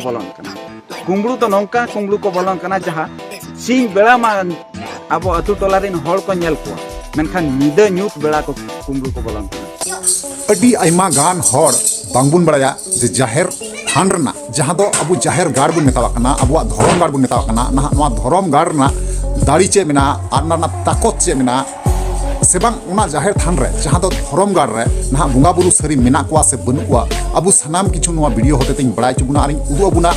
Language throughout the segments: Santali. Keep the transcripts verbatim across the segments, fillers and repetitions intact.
ᱵᱚᱞᱚᱱ ᱠᱟᱱᱟ᱾ ᱠᱩᱢᱵᱽᱲᱩ ᱫᱚ ᱱᱚᱝᱠᱟ ᱠᱩᱢᱵᱽᱲᱩ ᱠᱚ ᱵᱚᱞᱚᱱ ᱠᱟᱱᱟ, ᱡᱟᱦᱟᱸ ᱥᱤᱧ ᱵᱮᱲᱟ ᱢᱟ ᱟᱵᱚ ᱟᱹᱛᱩ ᱴᱚᱞᱟ ᱨᱮᱱ ᱦᱚᱲ ᱠᱚ ᱧᱮᱞ ᱠᱚᱣᱟ, ᱢᱮᱱᱠᱷᱟᱱ ᱧᱤᱫᱟᱹ ᱧᱩᱛ ᱵᱮᱲᱟ ᱠᱚ ᱠᱩᱢᱵᱽᱲᱩ ᱠᱚ ᱵᱚᱞᱚᱱ ᱠᱟᱱᱟ᱾ ᱟᱹᱰᱤ ᱟᱭᱢᱟ ᱜᱟᱱ ᱦᱚᱲ ᱵᱟᱝᱵᱚᱱ ᱵᱟᱲᱟᱭᱟ ᱡᱮ ᱡᱟᱦᱮᱨ ᱛᱷᱟᱱ ᱨᱮᱱᱟᱜ, ᱡᱟᱦᱟᱸ ᱫᱚ ᱟᱵᱚ ᱡᱟᱦᱮᱨ ᱜᱟᱲ ᱵᱚᱱ ᱢᱮᱛᱟᱣᱟᱜ ᱠᱟᱱᱟ, ᱟᱵᱚᱣᱟᱜ ᱫᱷᱚᱨᱚᱢ ᱜᱟᱲ ᱵᱚᱱ ᱢᱮᱛᱟᱣᱟᱜ ᱠᱟᱱᱟ, ᱱᱟᱦᱟᱜ ᱱᱚᱣᱟ ᱫᱷᱚᱨᱚᱢ ᱜᱟᱲ ᱨᱮᱱᱟᱜ ᱫᱟᱲᱮ ᱪᱮᱫ ᱢᱮᱱᱟᱜᱼᱟ ᱟᱨ ᱚᱱᱟ ᱨᱮᱱᱟᱜ ᱛᱟᱠᱚᱛ ᱪᱮᱫ ᱢᱮᱱᱟᱜᱼᱟ, ᱥᱮ ᱵᱟᱝ ᱚᱱᱟ ᱡᱟᱦᱮᱨ ᱛᱷᱟᱱ ᱨᱮ, ᱡᱟᱦᱟᱸ ᱫᱚ ᱫᱷᱚᱨᱚᱢ ᱜᱟᱲ ᱨᱮ, ᱱᱟᱦᱟᱜ ᱵᱚᱸᱜᱟ ᱵᱩᱨᱩ ᱥᱟᱹᱨᱤ ᱢᱮᱱᱟᱜ ᱠᱚᱣᱟ ᱥᱮ ᱵᱟᱹᱱᱩᱜ ᱠᱚᱣᱟ, ᱟᱵᱚ ᱥᱟᱱᱟᱢ ᱠᱤᱪᱷᱩ ᱱᱚᱣᱟ ᱵᱷᱤᱰᱤᱭᱳ ᱦᱚᱛᱮ ᱛᱮᱧ ᱵᱟᱲᱟᱭ ᱦᱚᱪᱚ ᱵᱚᱱᱟ ᱟᱨᱤᱧ ᱩᱫᱩᱜ ᱟᱵᱚᱱᱟ᱾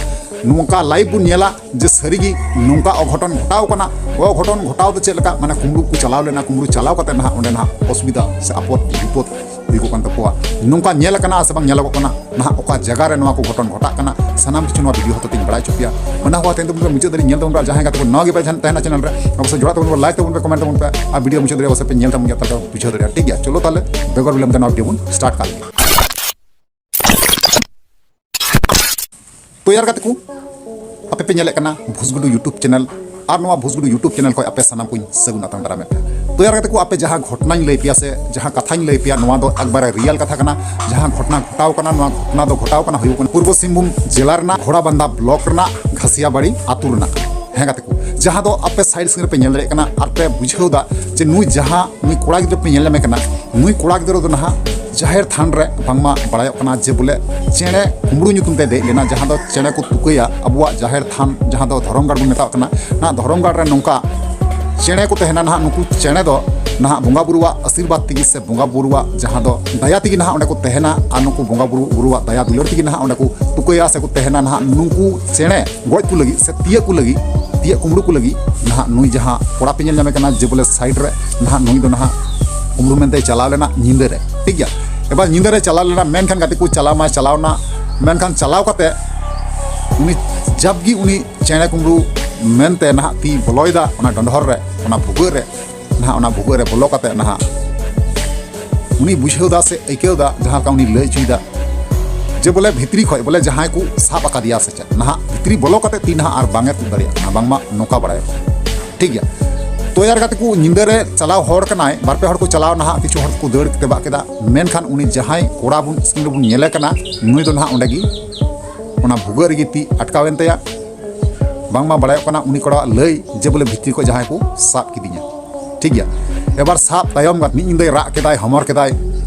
ᱱᱚᱝᱠᱟ ᱞᱟᱭᱤᱵᱷ ᱵᱚᱱ ᱧᱮᱞᱟ ᱡᱮ ᱥᱟᱹᱨᱤᱜᱮ ᱱᱚᱝᱠᱟ ᱚᱜᱷᱚᱴᱚᱱ ᱜᱷᱚᱴᱟᱣ ᱠᱟᱱᱟ᱾ ᱚᱜᱷᱚᱴᱚᱱ ᱜᱷᱚᱴᱟᱣ ᱫᱚ ᱪᱮᱫ ᱞᱮᱠᱟ? ᱢᱟᱱᱮ ᱠᱩᱢᱵᱽᱲᱩ ᱠᱚ ᱪᱟᱞᱟᱣ ᱞᱮᱱᱟ, ᱠᱩᱢᱵᱽᱲᱩ ᱪᱟᱞᱟᱣ ᱠᱟᱛᱮ ᱱᱟᱦᱟᱜ ᱚᱸᱰᱮ ᱱᱟᱦᱟᱜ ᱚᱥᱩᱵᱤᱫᱷᱟ ᱥᱮ ᱟᱯᱚᱫ ᱵᱤᱯᱚᱫ ᱦᱩᱭᱩᱜ ᱠᱟᱱ ᱛᱟᱠᱚᱣᱟ᱾ ᱱᱚᱝᱠᱟ ᱧᱮᱞ ᱟᱠᱟᱱᱟ ᱥᱮ ᱵᱟᱝ ᱧᱮᱞᱚᱜᱚᱜ ᱠᱟᱱᱟ? ᱱᱟᱦᱟᱜ ᱚᱠᱟ ᱡᱟᱭᱜᱟ ᱨᱮ ᱱᱚᱣᱟ ᱠᱚ ᱜᱷᱚᱴᱚᱱ ᱜᱷᱚᱴᱟᱜ ᱠᱟᱱᱟ, ᱥᱟᱱᱟᱢ ᱠᱤᱪᱷᱩ ᱱᱚᱣᱟ ᱵᱷᱤᱰᱤᱭᱳ ᱦᱚᱛᱮ ᱛᱮᱧ ᱵᱟᱲᱟᱭ ᱦᱚᱪᱚ ᱯᱮᱭᱟ᱾ ᱢᱟᱱᱟ ᱦᱚᱸ ᱛᱮᱦᱮᱧ ᱫᱚ ᱢᱩᱪᱟᱹᱫ ᱫᱷᱟᱹᱨᱤᱡ ᱧᱮᱞ ᱛᱟᱵᱚᱱ ᱯᱮ᱾ ᱡᱟᱦᱟᱸᱭ ᱜᱟᱛᱮ ᱠᱚ ᱱᱟᱣᱟ ᱜᱮ ᱯᱮ ᱛᱟᱦᱮᱱᱟ ᱪᱮᱱᱮᱞ ᱨᱮ, ᱚᱵᱚᱥᱥᱳᱭ ᱡᱚᱲᱟᱣ ᱛᱟᱵᱚᱱ ᱯᱮ, ᱠᱚᱢᱮᱱᱴ ᱛᱟᱵᱚᱱ ᱯᱮ ᱟᱨ ᱵᱷᱤᱰᱤᱭᱳ ᱢᱩᱪᱟᱹᱫ ᱫᱷᱟᱹᱨᱤᱡ ᱚᱵᱚᱥᱥᱳᱭ ᱯᱮ ᱧᱮᱞ ᱛᱟᱵᱚᱱ ᱜᱮᱭᱟ, ᱛᱟᱦᱚᱞᱮ ᱵᱩᱡᱷᱟᱹᱣ ᱫᱟᱲᱮᱭᱟᱜᱼᱟ᱾ ᱴᱷᱤᱠ ᱜᱮᱭᱟ, ᱪᱚᱞᱚ ᱛᱟᱦᱚᱞᱮ ᱵᱮᱜᱚᱨ ᱵᱤᱞᱚᱢ ᱛᱮ ᱱᱚᱣᱟ ᱵᱷᱤᱰᱤᱭᱳ ᱵᱚᱱ ᱥᱴᱟᱨᱴ ᱠᱟᱜ ᱞᱮᱜᱮ᱾ ᱛᱚ ᱭᱟᱨ ᱜᱟᱛᱮ ᱠᱚ, ᱟᱯᱮ ᱯᱮ ᱧᱮᱞᱮᱫ ᱠᱟᱱᱟ ᱵᱷᱩᱥᱜᱩᱰᱩ YouTube ᱪᱮᱱᱮᱞ, ᱟᱨ ᱱᱚᱣᱟ ᱵᱷᱩᱥᱜᱩᱰᱩ YouTube ᱪᱮᱱᱮᱞ ᱠᱷᱚᱱ ᱟᱯᱮ ᱥᱟᱱᱟᱢ ᱠᱚᱧ ᱥᱟᱹᱜᱩᱱ ᱟᱛᱟᱝ ᱫᱟᱨᱟᱢᱮᱫ ᱯᱮᱭᱟ᱾ ᱛᱚ ᱭᱟᱨ ᱜᱟᱛᱮ ᱠᱚ, ᱟᱯᱮ ᱡᱟᱦᱟᱸ ᱜᱷᱚᱴᱚᱱᱟᱧ ᱞᱟᱹᱭ ᱯᱮᱭᱟ ᱥᱮ ᱡᱟᱦᱟᱸ ᱠᱟᱛᱷᱟᱧ ᱞᱟᱹᱭ ᱯᱮᱭᱟ, ᱱᱚᱣᱟ ᱫᱚ ᱮᱠᱵᱟᱨᱮ ᱨᱤᱭᱮᱞ ᱠᱟᱛᱷᱟ ᱠᱟᱱᱟ᱾ ᱡᱟᱦᱟᱸ ᱜᱷᱚᱴᱚᱱᱟ ᱜᱷᱚᱴᱟᱣ ᱠᱟᱱᱟ, ᱱᱚᱣᱟ ᱜᱷᱚᱴᱚᱱᱟ ᱫᱚ ᱜᱷᱚᱴᱟᱣ ᱠᱟᱱᱟ, ᱦᱩᱭᱩᱜ ᱠᱟᱱᱟ ᱯᱩᱨᱵᱚ ᱥᱤᱝᱵᱷᱩᱢ ᱡᱮᱞᱟ ᱨᱮᱱᱟᱜ ᱜᱷᱳᱲᱟᱵᱟᱱᱫᱟ ᱵᱞᱚᱠ ᱨᱮᱱᱟᱜ ᱜᱷᱟᱥᱤᱭᱟᱵᱟᱲᱤ ᱟᱹᱛᱩ ᱨᱮᱱᱟᱜ᱾ ᱦᱮᱸ ᱜᱟᱛᱮ ᱠᱚ, ᱡᱟᱦᱟᱸ ᱫᱚ ᱟᱯᱮ ᱥᱟᱭᱤᱰ ᱥᱤᱱ ᱨᱮᱯᱮ ᱧᱮᱞ ᱫᱟᱲᱮᱭᱟᱜ ᱠᱟᱱᱟ ᱟᱨ ᱯᱮ ᱵᱩᱡᱷᱟᱹᱣ ᱫᱟ ᱡᱮ ᱱᱩᱭ ᱡᱟᱦᱟᱸ ᱱᱩᱭ ᱠᱚᱲᱟ ᱜᱤᱫᱽᱨᱟᱹ ᱯᱮ ᱧᱮᱞ ᱧᱟᱢᱮ ᱠᱟᱱᱟ, ᱱᱩᱭ ᱠᱚᱲᱟ ᱜᱤᱫᱽᱨᱟᱹ ᱫᱚ ᱱᱟᱦᱟᱜ ᱡᱟᱦᱮᱨ ᱛᱷᱟᱱ ᱨᱮ ᱵᱟᱝᱢᱟ ᱵᱟᱲᱟᱭᱚᱜ ᱠᱟᱱᱟ ᱡᱮ ᱵᱚᱞᱮ ᱪᱮᱬᱮ ᱠᱩᱢᱵᱽᱲᱩ ᱧᱩᱛᱩᱢ ᱛᱮ ᱫᱮᱡ ᱞᱮᱱᱟ, ᱡᱟᱦᱟᱸ ᱫᱚ ᱪᱮᱬᱮ ᱠᱚ ᱛᱩᱠᱟᱹᱭᱟ ᱟᱵᱚᱣᱟᱜ ᱡᱟᱦᱮᱨ ᱛᱷᱟᱱ, ᱡᱟᱦᱟᱸ ᱫᱚ ᱫᱷᱚᱨᱚᱢ ᱜᱟᱲ ᱵᱚᱱ ᱢᱮᱛᱟᱜ ᱠᱟᱱᱟ᱾ ᱱᱟᱦᱟᱜ ᱫᱷᱚᱨᱚᱢ ᱜᱟᱲ ᱨᱮ ᱱᱚᱝᱠᱟ ᱪᱮᱬᱮ ᱠᱚ ᱛᱟᱦᱮᱱᱟ, ᱱᱟᱦᱟᱜ ᱱᱩᱠᱩ ᱪᱮᱬᱮ ᱫᱚ ᱱᱟᱦᱟᱜ ᱵᱚᱸᱜᱟ ᱵᱩᱨᱩᱣᱟᱜ ᱟᱥᱤᱨᱵᱟᱫᱽ ᱛᱮᱜᱮ ᱥᱮ ᱵᱚᱸᱜᱟ ᱵᱩᱨᱩᱣᱟᱜ ᱡᱟᱦᱟᱸ ᱫᱚ ᱫᱟᱭᱟ ᱛᱮᱜᱮ ᱱᱟᱦᱟᱜ ᱚᱸᱰᱮ ᱠᱚ ᱛᱟᱦᱮᱱᱟ, ᱟᱨ ᱱᱩᱠᱩ ᱵᱚᱸᱜᱟ ᱵᱩᱨᱩ ᱵᱩᱨᱩᱣᱟᱜ ᱫᱟᱭᱟ ᱫᱩᱞᱟᱹᱲ ᱛᱮᱜᱮ ᱱᱟᱦᱟᱜ ᱚᱸᱰᱮ ᱠᱚ ᱛᱩᱠᱟᱹᱭᱟ ᱥᱮ ᱠᱚ ᱛᱟᱦᱮᱱᱟ᱾ ᱱᱟᱦᱟᱜ ᱱᱩᱠᱩ ᱪᱮᱬᱮ ᱜᱚᱡ ᱠᱚ ᱞᱟᱹᱜᱤᱫ ᱥᱮ ᱛᱤᱭᱟᱹᱜ ᱠᱚ ᱞᱟᱹᱜᱤᱫ, ᱛᱤᱭᱟᱹᱜ ᱠᱩᱢᱵᱽᱲᱩ ᱠᱚ ᱞᱟᱹᱜᱤᱫ ᱱᱟᱦᱟᱜ ᱱᱩᱭ ᱡᱟᱦᱟᱸ ᱠᱚᱲᱟ ᱯᱮ ᱧᱮᱞ ᱧᱟᱢᱮ ᱠᱟᱱᱟ ᱡᱮ ᱵᱚᱞᱮ ᱥᱟᱭᱤᱰ ᱨᱮ, ᱱᱟᱦᱟᱜ ᱱᱩᱭ ᱫᱚ ᱱᱟᱦᱟᱜ ᱠᱩᱢᱵᱽᱲᱩ ᱢᱮᱱᱛᱮᱭ ᱪᱟᱞᱟᱣ ᱞᱮᱱᱟ ᱧᱤᱫᱟᱹ ᱨᱮ, ᱴᱷᱤᱠ ᱜᱮᱭᱟ᱾ ᱮᱵᱟᱨ ᱧᱤᱫᱟᱹ ᱨᱮ ᱪᱟᱞᱟᱣ ᱞᱮᱱᱟ, ᱢᱮᱱᱠᱷᱟᱱ ᱜᱟᱛᱮ ᱠᱚ ᱪᱟᱞᱟᱣ ᱢᱟᱭ ᱪᱟᱞᱟᱣ ᱮᱱᱟ, ᱢᱮᱱᱠᱷᱟᱱ ᱪᱟᱞᱟᱣ ᱠᱟᱛᱮ ᱩᱱᱤ ᱡᱟᱵᱜᱤ ᱩᱱᱤ ᱪᱮᱬᱮ ᱠᱩᱢᱵᱽᱲᱩ ᱢᱮᱱᱛᱮ ᱱᱟᱦᱟᱜ ᱛᱤ ᱵᱚᱞᱚᱭᱮᱫᱟ ᱚᱱᱟ ᱰᱚᱸᱰᱷᱚᱨ ᱨᱮ, ᱚᱱᱟ ᱵᱷᱩᱜᱟᱹᱜ ᱨᱮ, ᱱᱟᱦᱟᱜ ᱚᱱᱟ ᱵᱷᱩᱜᱟᱹᱜ ᱨᱮ ᱵᱚᱞᱚ ᱠᱟᱛᱮ ᱱᱟᱦᱟᱜ ᱩᱱᱤ ᱵᱩᱡᱷᱟᱹᱣ ᱫᱟ ᱥᱮ ᱟᱹᱭᱠᱟᱹᱣ ᱫᱟ, ᱡᱟᱦᱟᱸ ᱞᱮᱠᱟ ᱩᱱᱤ ᱞᱟᱹᱭ ᱦᱚᱪᱚᱭᱮᱫᱟ ᱡᱮ ᱵᱚᱞᱮ ᱵᱷᱤᱛᱨᱤ ᱠᱷᱚᱡ ᱵᱚᱞᱮ ᱡᱟᱦᱟᱸᱭ ᱠᱚ ᱥᱟᱵ ᱟᱠᱟᱫᱮᱭᱟ ᱥᱮ ᱪᱮᱫ, ᱱᱟᱦᱟᱜ ᱵᱷᱤᱛᱨᱤ ᱵᱚᱞᱚ ᱠᱟᱛᱮ ᱛᱤ ᱱᱟᱦᱟᱜ ᱟᱨ ᱵᱟᱝ ᱮ ᱛᱩᱫ ᱫᱟᱲᱮᱭᱟᱜ ᱠᱟᱱᱟ, ᱵᱟᱝᱢᱟ ᱱᱚᱝᱠᱟ ᱵᱟᱲᱟᱭᱚᱜ ᱠᱟᱱᱟ, ᱴᱷᱤᱠ ᱜᱮᱭᱟ᱾ ᱛᱚ ᱭᱟᱨ ᱜᱟᱛᱮ ᱠᱚ, ᱧᱤᱫᱟᱹ ᱨᱮ ᱪᱟᱞᱟᱣ ᱦᱚᱲ ᱠᱟᱱᱟᱭ, ᱵᱟᱨ ᱯᱮ ᱦᱚᱲ ᱠᱚ ᱪᱟᱞᱟᱣ, ᱱᱟᱦᱟᱜ ᱠᱤᱪᱷᱩ ᱦᱚᱲ ᱠᱚ ᱫᱟᱹᱲ ᱛᱮᱵᱟᱜ ᱠᱮᱫᱟ, ᱢᱮᱱᱠᱷᱟᱱ ᱩᱱᱤ ᱡᱟᱦᱟᱸᱭ ᱠᱚᱲᱟ ᱵᱚᱱ ᱥᱠᱨᱤᱱ ᱨᱮᱵᱚᱱ ᱧᱮᱞᱮ ᱠᱟᱱᱟ, ᱱᱩᱭ ᱫᱚ ᱱᱟᱦᱟᱜ ᱚᱸᱰᱮ ᱜᱮ ᱚᱱᱟ ᱵᱷᱩᱜᱟᱹᱜ ᱨᱮᱜᱮ ᱛᱤ ᱟᱴᱠᱟᱣᱮᱱ ᱛᱟᱭᱟ᱾ ᱵᱟᱝᱢᱟ ᱵᱟᱲᱟᱭᱚᱜ ᱠᱟᱱᱟ ᱩᱱᱤ ᱠᱚᱲᱟᱣᱟᱜ ᱞᱟᱹᱭ ᱡᱮ ᱵᱚᱞᱮ ᱵᱷᱤᱛᱨᱤ ᱠᱷᱚᱱ ᱡᱟᱦᱟᱸᱭ ᱠᱚ ᱥᱟᱵ ᱠᱤᱫᱤᱧᱟ᱾ ᱴᱷᱤᱠ ᱜᱮᱭᱟ, ᱮᱵᱟᱨ ᱥᱟᱵ ᱛᱟᱭᱚᱢ ᱢᱤᱫ ᱧᱤᱫᱟᱹᱭ ᱨᱟᱜ ᱠᱮᱫᱟᱭ, ᱦᱚᱢᱚᱨ ᱠᱮᱫᱟᱭ,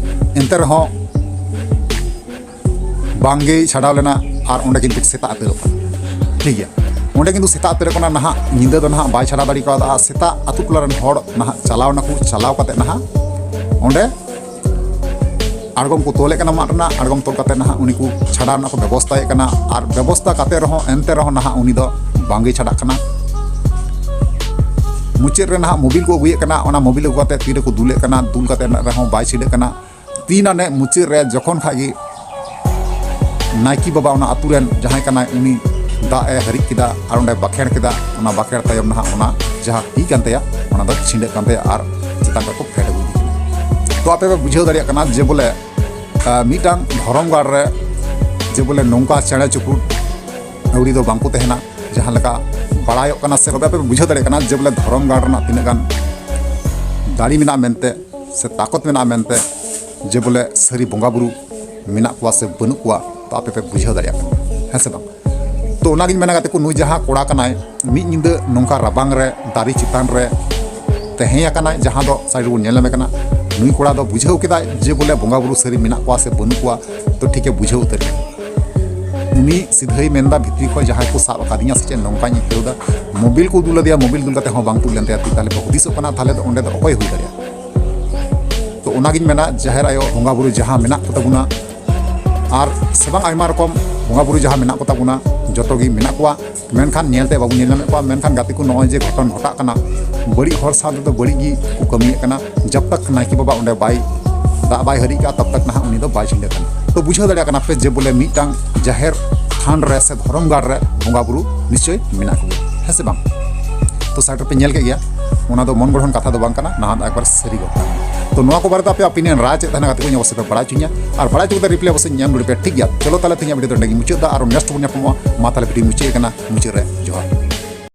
ᱮᱱᱛᱮ ᱨᱮᱦᱚᱸ ᱵᱟᱝᱜᱮᱭ ᱪᱷᱟᱰᱟᱣ ᱞᱮᱱᱟ᱾ ᱟᱨ ᱚᱸᱰᱮ ᱠᱤᱱᱛᱩ ᱥᱮᱛᱟᱜ ᱩᱛᱟᱹᱨᱚᱜ ᱠᱟᱱᱟ᱾ ᱴᱷᱤᱠ ᱜᱮᱭᱟ, ᱚᱸᱰᱮ ᱠᱤᱱᱛᱩ ᱥᱮᱛᱟᱜ ᱩᱛᱟᱹᱨᱚᱜ ᱠᱟᱱᱟ᱾ ᱱᱟᱦᱟᱜ ᱧᱤᱫᱟᱹ ᱫᱚ ᱱᱟᱦᱟᱜ ᱵᱟᱭ ᱪᱷᱟᱰᱟᱣ ᱫᱟᱲᱮ ᱠᱟᱣᱫᱟ᱾ ᱟᱨ ᱥᱮᱛᱟᱜ ᱟᱹᱛᱩ ᱴᱚᱞᱟ ᱨᱮᱱ ᱦᱚᱲ ᱱᱟᱦᱟᱜ ᱪᱟᱞᱟᱣ ᱱᱟᱠᱚ, ᱪᱟᱞᱟᱣ ᱠᱟᱛᱮ ᱱᱟᱦᱟᱜ ᱚᱸᱰᱮ ᱟᱬᱜᱚᱢ ᱠᱚ ᱛᱚᱞᱮᱫ ᱠᱟᱱᱟ ᱢᱟᱫ ᱨᱮᱱᱟᱜ᱾ ᱟᱬᱜᱚᱢ ᱛᱚᱞ ᱠᱟᱛᱮ ᱱᱟᱦᱟᱜ ᱩᱱᱤ ᱠᱚ ᱪᱷᱟᱰᱟᱣ ᱨᱮᱱᱟᱜ ᱠᱚ ᱵᱮᱵᱚᱥᱛᱟᱭᱮᱫ ᱠᱟᱱᱟ᱾ ᱟᱨ ᱵᱮᱵᱚᱥᱛᱟ ᱠᱟᱛᱮ ᱨᱮᱦᱚᱸ ᱮᱱᱛᱮ ᱨᱮᱦᱚᱸ ᱱᱟᱦᱟᱜ ᱩᱱᱤ ᱫᱚ ᱵᱟᱝᱜᱮᱭ ᱪᱷᱟᱰᱟᱜ ᱠᱟᱱᱟ᱾ ᱢᱩᱪᱟᱹᱫ ᱨᱮ ᱱᱟᱦᱟᱜ ᱢᱳᱵᱤᱞ ᱠᱚ ᱟᱹᱜᱩᱭᱮᱫ ᱠᱟᱱᱟ, ᱚᱱᱟ ᱢᱳᱵᱤᱞ ᱟᱹᱜᱩ ᱠᱟᱛᱮ ᱛᱤ ᱨᱮᱠᱚ ᱫᱩᱞᱮᱫ ᱠᱟᱱᱟ, ᱫᱩᱞ ᱠᱟᱛᱮ ᱨᱮᱦᱚᱸ ᱵᱟᱭ ᱪᱷᱤᱸᱰᱟᱹᱜ ᱠᱟᱱᱟ᱾ ᱛᱤᱱ ᱟᱱᱮ ᱢᱩᱪᱟᱹᱫ ᱨᱮ ᱡᱚᱠᱷᱚᱱ ᱠᱷᱟᱡ ᱜᱮ ᱱᱟᱭᱠᱮ ᱵᱟᱵᱟ ᱚᱱᱟ ᱟᱹᱛᱩ ᱨᱮᱱ ᱡᱟᱦᱟᱸᱭ ᱠᱟᱱᱟᱭ, ᱩᱱᱤ ᱫᱟᱜ ᱮ ᱦᱟᱹᱨᱤᱡ ᱠᱮᱫᱟ ᱟᱨ ᱚᱸᱰᱮ ᱵᱟᱠᱷᱮᱲ ᱠᱮᱫᱟ᱾ ᱚᱱᱟ ᱵᱟᱠᱷᱮᱲ ᱛᱟᱭᱚᱢ ᱱᱟᱦᱟᱜ ᱚᱱᱟ ᱡᱟᱦᱟᱸ ᱛᱤ ᱠᱟᱱ ᱛᱟᱭᱟ, ᱚᱱᱟ ᱫᱚ ᱪᱷᱤᱸᱰᱟᱹᱜ ᱠᱟᱱ ᱛᱟᱭᱟ ᱟᱨ ᱪᱮᱛᱟᱱ ᱨᱮᱠᱚ ᱯᱷᱮᱰ ᱟᱹᱜᱩ ᱤᱫᱤ ᱠᱮᱫᱟ᱾ ᱛᱚ ᱟᱯᱮ ᱯᱮ ᱵᱩᱡᱷᱟᱹᱣ ᱫᱟᱲᱮᱭᱟᱜ ᱠᱟᱱᱟ ᱡᱮ ᱵᱚᱞᱮ, ᱟᱸ, ᱢᱤᱫᱴᱟᱝ ᱫᱷᱚᱨᱚᱢ ᱜᱟᱲ ᱨᱮ ᱡᱮ ᱵᱚᱞᱮ ᱱᱚᱝᱠᱟ ᱪᱮᱬᱮ ᱪᱤᱯᱨᱩᱫ ᱟᱹᱣᱲᱤ ᱫᱚ ᱵᱟᱝᱠᱚ ᱛᱟᱦᱮᱱᱟ᱾ ᱡᱟᱦᱟᱸ ᱞᱮᱠᱟ ᱵᱟᱲᱟᱭᱚᱜ ᱠᱟᱱᱟ ᱥᱮ ᱛᱚᱵᱮ ᱟᱯᱮ ᱯᱮ ᱵᱩᱡᱷᱟᱹᱣ ᱫᱟᱲᱮᱭᱟᱜ ᱠᱟᱱᱟ ᱡᱮ ᱵᱚᱞᱮ ᱫᱷᱚᱨᱚᱢ ᱜᱟᱲ ᱨᱮᱱᱟᱜ ᱛᱤᱱᱟᱹᱜ ᱜᱟᱱ ᱫᱟᱲᱮ ᱢᱮᱱᱟᱜᱼᱟ ᱢᱮᱱᱛᱮ ᱥᱮ ᱛᱟᱠᱚᱛ ᱢᱮᱱᱟᱜᱼᱟ ᱢᱮᱱᱛᱮ, ᱡᱮ ᱵᱚᱞᱮ ᱥᱟᱹᱨᱤ ᱵᱚᱸᱜᱟ ᱵᱩᱨᱩ ᱢᱮᱱᱟᱜ ᱠᱚᱣᱟ ᱥᱮ ᱵᱟᱹᱱᱩᱜ ᱠᱚᱣᱟ, ᱛᱚ ᱟᱯᱮ ᱯᱮ ᱵᱩᱡᱷᱟᱹᱣ ᱫᱟᱲᱮᱭᱟᱜ ᱠᱟᱱᱟ, ᱦᱮᱸ ᱥᱮ ᱵᱟᱝ? ᱛᱚ ᱚᱱᱟᱜᱤᱧ ᱢᱮᱱᱟ ᱜᱟᱛᱮ ᱠᱚ, ᱱᱩᱭ ᱡᱟᱦᱟᱸ ᱠᱚᱲᱟ ᱠᱟᱱᱟᱭ, ᱢᱤᱫ ᱧᱤᱫᱟᱹ ᱱᱚᱝᱠᱟ ᱨᱟᱵᱟᱝ ᱨᱮ ᱫᱟᱨᱮ ᱪᱮᱛᱟᱱ ᱨᱮ ᱛᱟᱦᱮᱸ ᱟᱠᱟᱱᱟᱭ, ᱡᱟᱦᱟᱸ ᱫᱚ ᱥᱟᱭᱤᱰ ᱨᱮᱵᱚᱱ ᱧᱮᱞ ᱧᱟᱢᱮ ᱠᱟᱱᱟ᱾ ᱱᱩᱭ ᱠᱚᱲᱟ ᱫᱚ ᱵᱩᱡᱷᱟᱹᱣ ᱠᱮᱫᱟᱭ ᱡᱮ ᱵᱚᱞᱮ ᱵᱚᱸᱜᱟ ᱵᱩᱨᱩ ᱥᱟᱹᱨᱤ ᱢᱮᱱᱟᱜ ᱠᱚᱣᱟ ᱥᱮ ᱵᱟᱹᱱᱩᱜ ᱠᱚᱣᱟ, ᱛᱚ ᱴᱷᱤᱠᱮ ᱵᱩᱡᱷᱟᱹᱣ ᱩᱛᱟᱹᱨ ᱠᱮᱫᱟ᱾ ᱩᱱᱤ ᱥᱤᱫᱷᱟᱹᱭ ᱢᱮᱱᱫᱟ, "ᱵᱷᱤᱛᱨᱤ ᱠᱷᱚᱱ ᱡᱟᱦᱟᱸᱭ ᱠᱚ ᱥᱟᱵ ᱟᱠᱟᱫᱤᱧᱟ ᱥᱮ ᱪᱮᱫ, ᱱᱚᱝᱠᱟᱧ ᱟᱹᱭᱠᱟᱹᱣ ᱫᱟ, ᱢᱳᱵᱤᱞ ᱠᱚ ᱩᱫᱩᱜ ᱞᱮᱫᱮᱭᱟ, ᱢᱳᱵᱤᱞ ᱫᱩᱞ ᱠᱟᱛᱮ ᱦᱚᱸ ᱵᱟᱝ ᱛᱩᱫ ᱞᱮᱱ ᱛᱟᱭᱟ ᱛᱤ, ᱛᱟᱦᱞᱮ ᱯᱮ ᱦᱩᱫᱤᱥᱚᱜ ᱠᱟᱱᱟ, ᱛᱟᱦᱞᱮ ᱫᱚ ᱚᱸᱰᱮ ᱫᱚ ᱚᱠᱚᱭ ᱦᱩᱭ ᱫᱟᱲᱮᱭᱟᱜᱼᱟ?" ᱛᱚ ᱚᱱᱟᱜᱤᱧ ᱢᱮᱱᱟ, ᱡᱟᱦᱮᱨ ᱟᱭᱳ ᱵᱚᱸᱜᱟ ᱵᱩᱨᱩ ᱡᱟᱦᱟᱸ ᱢᱮᱱᱟᱜ ᱠᱚ ᱛᱟᱵᱚᱱᱟ, ᱟᱨ ᱥᱮ ᱵᱟᱝ ᱟᱭᱢᱟ ᱨᱚᱠᱚᱢ ᱵᱚᱸᱜᱟ ᱵᱩᱨᱩ ᱡᱟᱦᱟᱸ ᱢᱮᱱᱟᱜ ᱠᱚ ᱛᱟᱵᱚᱱᱟ, ᱡᱚᱛᱚ ᱜᱮ ᱢᱮᱱᱟᱜ ᱠᱚᱣᱟ, ᱢᱮᱱᱠᱷᱟᱱ ᱧᱮᱞᱛᱮ ᱵᱟᱵᱚᱱ ᱧᱮᱞ ᱧᱟᱢᱮᱫ ᱠᱚᱣᱟ᱾ ᱢᱮᱱᱠᱷᱟᱱ ᱜᱟᱛᱮ ᱠᱚ, ᱱᱚᱜᱼᱚᱭ ᱡᱮ ᱜᱷᱚᱴᱚᱱ ᱜᱷᱚᱴᱟᱜ ᱠᱟᱱᱟ, ᱵᱟᱹᱲᱤᱡ ᱦᱚᱲ ᱥᱟᱶ ᱛᱮᱫᱚ ᱵᱟᱹᱲᱤᱡ ᱜᱮ ᱠᱚ ᱠᱟᱹᱢᱤᱭᱮᱫ ᱠᱟᱱᱟ᱾ ᱡᱟᱵ ᱛᱟᱠ ᱱᱟᱭᱠᱮ ᱵᱟᱵᱟ ᱚᱸᱰᱮ ᱵᱟᱭ, ᱫᱟᱜ ᱵᱟᱭ ᱦᱟᱹᱨᱤᱡ ᱠᱟᱜᱼᱟ, ᱛᱟᱵ ᱛᱟᱠ ᱱᱟᱦᱟᱜ ᱩᱱᱤ ᱫᱚ ᱵᱟᱭ ᱪᱷᱤᱸᱰᱟᱹ ᱠᱟᱱᱟ᱾ ᱛᱚ ᱵᱩᱡᱷᱟᱹᱣ ᱫᱟᱲᱮᱭᱟᱜ ᱠᱟᱱᱟ ᱯᱮ ᱡᱮ ᱵᱚᱞᱮ ᱢᱤᱫᱴᱟᱝ ᱡᱟᱦᱮᱨ ᱛᱷᱟᱱ ᱨᱮ ᱥᱮ ᱫᱷᱚᱨᱚᱢ ᱜᱟᱲ ᱨᱮ ᱵᱚᱸᱜᱟ ᱵᱩᱨᱩ ᱱᱤᱥᱪᱚᱭ ᱢᱮᱱᱟᱜ ᱠᱚᱜᱮᱭᱟ, ᱦᱮᱸ ᱥᱮ ᱵᱟᱝ? ᱛᱚ ᱥᱟᱭᱤᱰ ᱨᱮᱯᱮ ᱧᱮᱞ ᱠᱮᱫ ᱜᱮᱭᱟ, ᱚᱱᱟ ᱫᱚ ᱢᱚᱱ ᱜᱚᱲᱦᱚᱱ ᱠᱟᱛᱷᱟ ᱫᱚ ᱵᱟᱝ ᱠᱟᱱᱟ, ᱱᱟᱦᱟᱜ ᱫᱚ ᱮᱠᱵᱟᱨ ᱥᱟᱹᱨᱤ ᱜᱷᱚᱴᱚᱱᱟ ᱠᱟᱱᱟ᱾ ᱛᱚ ᱱᱚᱣᱟ ᱠᱚ ᱵᱟᱨᱮᱛᱮ ᱟᱯᱮᱭᱟᱜ ᱚᱯᱤᱱᱤᱭᱚᱱ, ᱨᱟᱭ ᱪᱮᱫ ᱛᱟᱦᱮᱱᱟ ᱜᱟᱛᱮ ᱠᱚ, ᱤᱧ ᱚᱵᱚᱥᱥᱳᱭ ᱯᱮ ᱵᱟᱲᱟᱭ ᱦᱚᱪᱚᱧᱟ, ᱟᱨ ᱵᱟᱲᱟᱭ ᱦᱚᱪᱚ ᱠᱟᱛᱮ ᱨᱤᱯᱞᱟᱭ ᱚᱵᱚᱥᱥᱳᱭ ᱧᱟᱢ ᱨᱩᱣᱟᱹᱲ ᱯᱮ, ᱴᱷᱤᱠ ᱜᱮᱭᱟ? ᱪᱚᱞᱚ ᱛᱟᱦᱞᱮ ᱛᱮᱦᱮᱧᱟᱜ ᱵᱷᱤᱰᱤᱭᱳ ᱫᱚ ᱚᱸᱰᱮ ᱜᱮᱧ ᱢᱩᱪᱟᱹᱫ ᱫᱟ, ᱟᱨ ᱱᱮᱠᱥᱴ ᱵᱚᱱ ᱧᱟᱯᱟᱢᱚᱜᱼᱟ᱾ ᱢᱟ ᱛᱟᱦᱞᱮ ᱵᱷᱤᱰᱤᱭᱳ ᱢᱩᱪᱟᱹᱫ ᱠᱟᱱᱟ, ᱢᱩᱪᱟᱹᱫ ᱨᱮ ᱡᱚᱦᱟᱨ᱾